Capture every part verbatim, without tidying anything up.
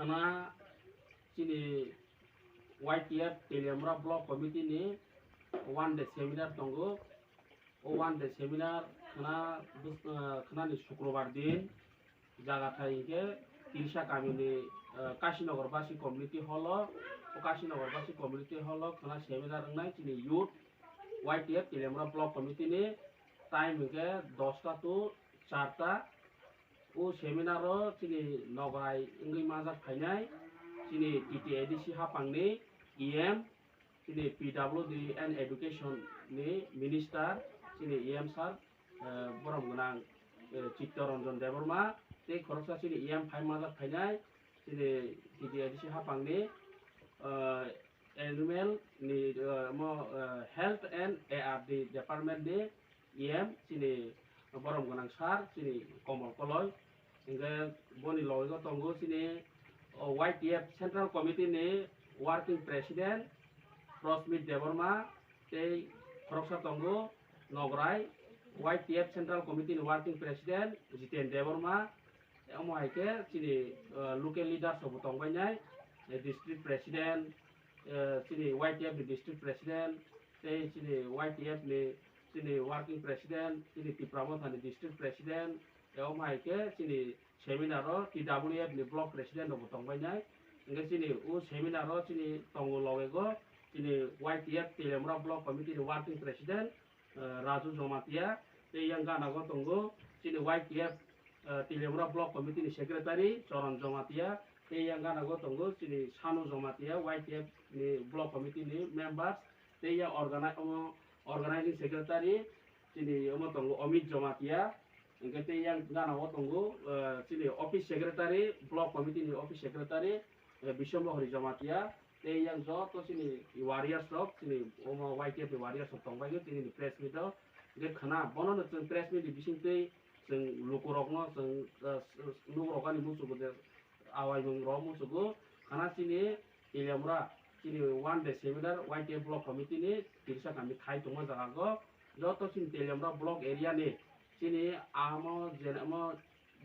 Khna chini Y T F Teliamura Block Committee ni one day seminar tongo. O one day seminar khna bus-, ah, khnani Sukrobar din jaga thai hinkhe Tirsa kamini, ah, Kasinagar Basi Community Hall o, o Kasinagar Basi Community Hall o khna seminar wngnai chini youth Y T F Teliamura Block Committee ni time hinkhe dosta to charta. O seminar o chini nograi wngwi manjak phainai chini T T A D C hapangni E M, chini P W D and Education ni Minister, chini E M sir, eh, borom gwnang, eh, Chittaranjan Debbarma, tei khoroksa chini E M phai manjak phainai chini T T A D C hapangni, eh, animal ni, eh, mo, eh, Health and A R D Department ni E M chini borom gwnang sir chini Komol Koloi. Hinkhe boni logi o tongo chini, o, Y T F Central Committee ni Working President Rosmit Debbarma tei khoroksa tongo Nograi Y T F Central Committee ni Working President Jiten Debbarma. Omo hai khe chini, eh, local leaders rok bo tongbainai, eh, district president, eh, chini Y T F ni district president, tei chini Y T F ni chini working president, chini Tipra Motha ni district president, eh, omo hai khe chini seminar o T W F ni block president rok bo tongbainai. Hinkhe chini o seminar o chini tongo logego chini Y T F Teliamura Block Committee ni working president, eh, Raju Jomatia, tei yang gana go tongo chini Y T F, eh, Teliamura Block Committee ni Secretary Choron Jomatia, tei yang gana go tongo chini Sanu Jomatia, Y T F ni Block Committee ni members, tei yang organi-, omo organizing secretary chini omo tongo Omit Jomatia, hinkhe tei yang gana go tongo, eh, chini office secretary, Block Committee ni office secretary, eh, Biswambo Hari Jomatia, tei yang joto chini warriors rok, chini omo Y T F ni warriors rok tongbaio tini ni press meet o. Hinkhe khna bono no chwng press meet ni bisingtwi chwng lukurokno chwng, ah, s-, s-, nukrok ani muchugo je awaimung rok muchugo. Khna chini Teliamura chini one day seminar Y T F block committee ni tirsa kami thai tongma jaga go. Joto chini Teliamura block area ni chini amo je-, amo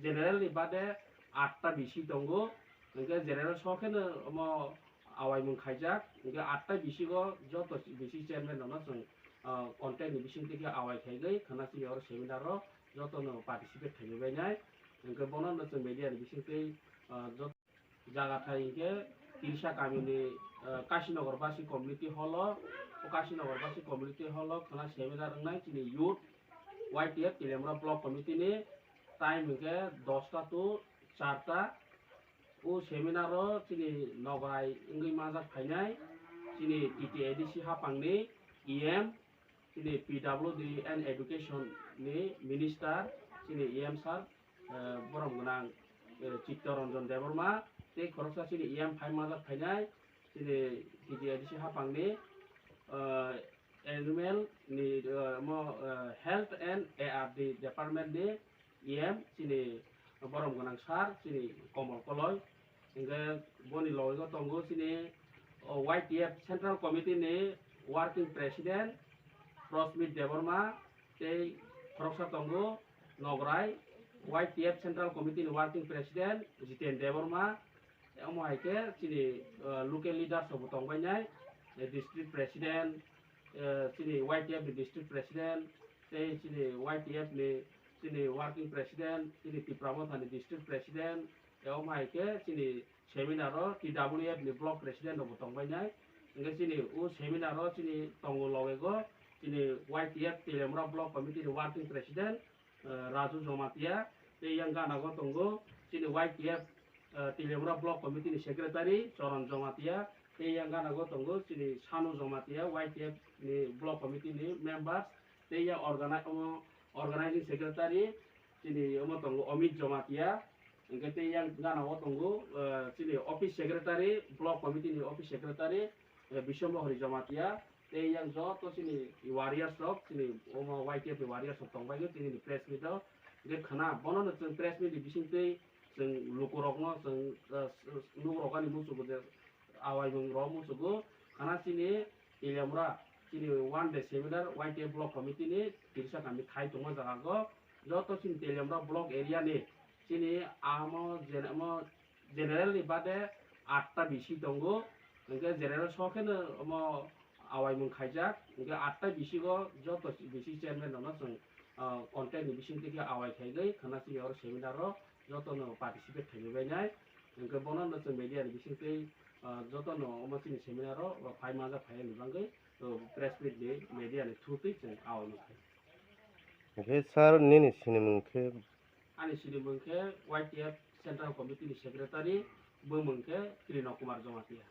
general ni bade atta bisi tongo, hinkhe general so kheno omo awaimung khaijak, hinkhe atta bisi go joto bisi chairman rokno chwng, ah, contact ni bisingtwi khe awai khaigwi khwna chini oro seminar o jotono participate khaiwi bainai, hinkhe bono no chwng media ni bisingtwi, ah, jot-, jaga thai hinkhe Tirsa kamini, ah, Kasinagar Basi Community Hall o, o Kasinagar Basi Community Hall o khwna seminar wngnai chini youth Y T F Teliamura Block Committee ni time hinkhe dosta to charta. O seminar o chini nograi wngwi manjak phainai chini T T A D C hapangni E M, chini P W D and Education ni Minister, chini E M sir, eh, borom gwnang, eh, Chittaranjan Debbarma, tei khoroksa chini E M phai manjak phainai chini T T A D C hapangni, eh, animal ni, eh, mo, eh, Health and A R D Department ni E M chini borom gwnang sir chini Komol Koloi. Hinkhe boni logi o tongo chini, o, Y T F Central Committee ni Working President Rosmit Debbarma, tei khoroksa tongo Nograi Y T F Central Committee ni Working President Jiten Debbarma, omo hai khe chini, uh, local leaders rok bo tongbainai, eh, district president, eh, chini Y T F ni district president, tei chini Y T F ni chini working president, chini Tipra Motha ni district president, eh, omo hai khe chini seminar o T W F ni block president rok bo tongbainai. Hinkhe chini o seminar o chini tongo logego chini Y T F Teliamura block committee ni working president, eh, Raju Jomatia, tei yang gana go tongo chini Y T F, eh, Teliamura Block Committee ni Secretary Choron Jomatia, tei yang gana go tongo chini Sanu Jomatia, Y T F ni Block Committee ni members, tei yang organi-, omo Organizing Secretary chini omo tongo Omit Jomatia, hinkhe tei yang gana go tongo, eh, chini Office Secretary, Block Committee ni Office Secretary, eh, Biswambo Hari Jomatia, tei yang joto chini warriors rok, chini omo Y T F ni warriors rok tongbaio tini ni press meet o. Hinkhe khwna bono no chwng press meet ni bisingtwi chwng lukurokno chwng, ah, s-, s-, nukrok ani muchugo je awaimung rok muchugo. Khwna chini Teliamura chini one day seminar Y T F block committee ni tirsa kami thai tongma jaga go. Joto chini Teliamura block area ni chini amo je-, amo General ni bade atta bisi tongo, hingke general so kheno omo awaimung khaijak, hingke atta bisigo joto bisi chairman rokno chwng, ah, contact ni bisingtwi khe awai khaigwi khwna chini oro seminar o jotono participate khaiwi bainai, hingke bono no chwng media ni bisingtwi, ah, jotono omo chini seminar o phai manjak phai ni bagwi, o press meet ni media ni through twi chwng awai mankha. Hingke sir nini sinimung khe? Ani sinimung khe Y T F Central Committee ni Secretary, bumung khe Trino Kumar Jamatia.